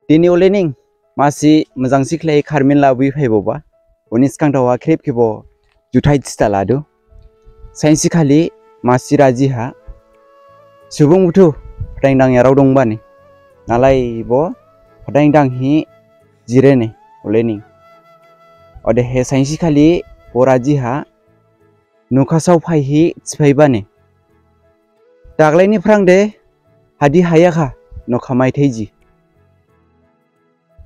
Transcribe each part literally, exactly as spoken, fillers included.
Dini olening masi mojangsi khlai kharmin labuhi phaiboba. Oni sgang thaoha khrip khebo juthai thita ladu. Sainsi khali masi rajiha subung buthu phadain dangyarao dongbani, nalaibo phadain danghi jirene olening. Odehe sainsi khali bo rajiha nokhasao phaihi thiphaibani, daglaini phrangde hadi hayakha nokha maithai ji.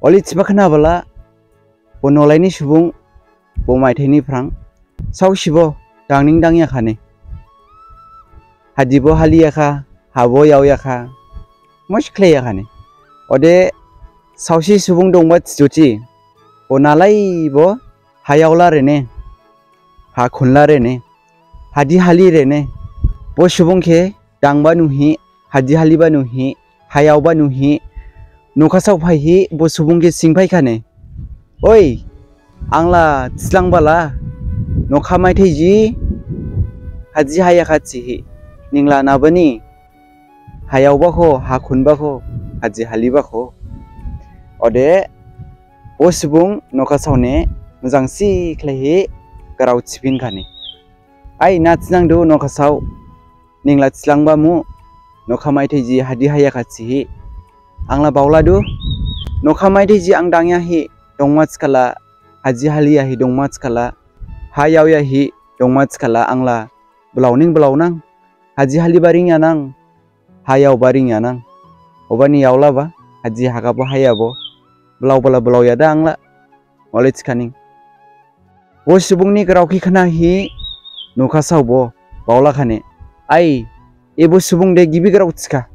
Oli thiba khnabala bo nolaini subung bo maithaini phrang saosibo dangning dangyakhane. Hadibo haliyakha, habo yaoyakha, mosi khlaiyakhane. Ode saosi subung dongba thijuthi, bo nalaibo hayaola rene, hakhunla rene, hadi hali rene. Bo subung khe dangba nuhi, hadi haliba nuhi, hayaoba nuhi, nokhasao phaihi bo subung khe singphaikhane, "Oi, angla thilangbala nokha maithai ji, hadi hayakha thihi, ningla nabani hayaobakho, hakhunbakho, hadi halibakho?" Ode bo subung nokhasaone mojangsi khlaihi grao thiphinkhane, "Ai, na thinangdu nokhasao, ningla thilangbamu nokha maithai ji, hadi hayakha thihi. Angla baoladu, nokha maithai ji ang dangyahi dongma thikhala, hadi haliyahi dongma thikhala, hayaoyahi dongma thikhala angla blaoning blaonang, hadi haliba ringyanang, hayaoba ringyanang. Obani yaolaba, hadi hakhabo hayabo, blaobala blaoyada angla." Ole thikhaning bo subungni grao khe khnahi nokhasaobo baolakhane, "Ai, ebo subungde gibi grao thikha.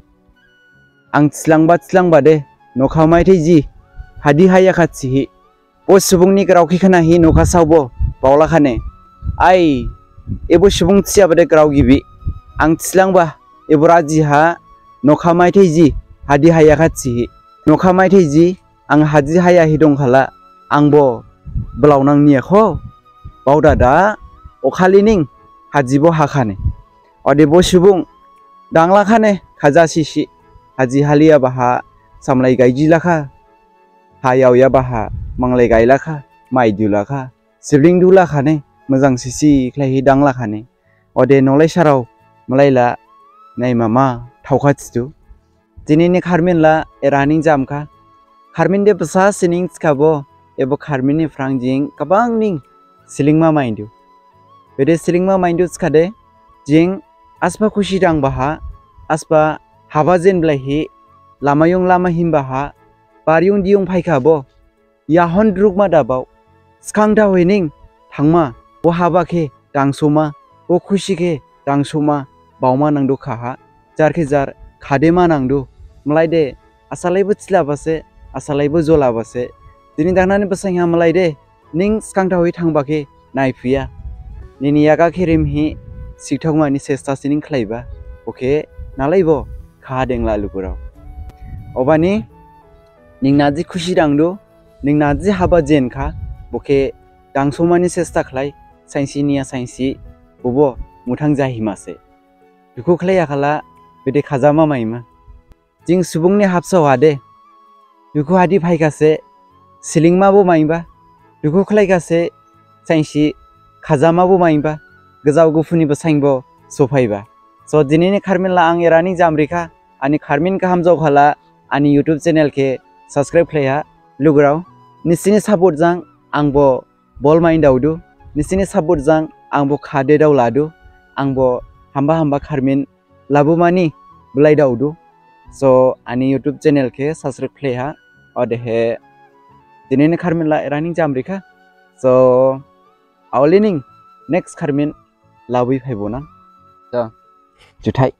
Ang thilangba thilangbade nokha maithai ji, hadi hayakha thihi." Bo subungni grao khe khnahi nokhasaobo baolakhane, "Ai, ebo subung thiyabade grao gibi. Ang thilangba ebo rajiha nokha maithai ji, hadi hayakha thihi. Nokha maithai ji, ang hadi hayahi dongkhala, angbo blaonang niyakho. Baodada, okhalining hadibo hakhane." Ode bo subung danglakhane khaja sisi, hadi haliyabaha samlai gaijilakha, hayaoyabaha manglai gailakha, mai dulakha, sibling dulakhane, mojang sisi khlaihi danglakhane. Ode nolaisarao malaila naimama thaokha thidu. Dinini kharmin la eraning jamkha. Kharmin de basa sining thikhabo, ebo kharmin ni phrang jing gabang ning slingma maindu. Bede slingma maindu thikhade, jing asba khusi dangbaha, asba haba jen blaihi, lamayung lama himbaha, baryung diyung phaikhabo, yahon drukma dabao, sgang daohening thangma, bo haba khe dangsoma, bo khusi khe dangsoma, baoma nangdu khaha, jar khe jar khadema nangdu. Malai de asalaibo thilabase, asalaibo jolabase. Dini dangnani basainha malai de ning sgang daohi thangba khe naiphuya. Nini yaga khe rimhi sikthokmani sesta sining khlaiba, bo khe nalaibo khaha dengla lugurao. Obani ning naji khusi dangdu, ning naji haba jenkha, bo khe dangsomani sesta khlai, sainsi niya sainsi, bobo muthang jahimase. Dukhu khlaiyakhala, bede khajama maima. Jing subungni habsao hade, dukhu hadi phaikhase, slingmabo maiba, dukhu khlaikhase, sainsi khajamabo maiba, gajao guphuni basainbo sophaiba. So, dinini kharmin la ang eraning jamrikha, ani kharmin khe hamjaokhala, ani YouTube channel khe subscribe khlaiha, lugurao. Nisini support jang angbo bol maindaodu, nisini support jang angbo khade daoladu, angbo hamba hamba kharmin labumani blaidaodu. So, ani YouTube channel khe subscribe khlaiha, odehe dinini kharmin la eraning jamrikha. So, aolining next kharmin labuhi phaibonang. So, juthai.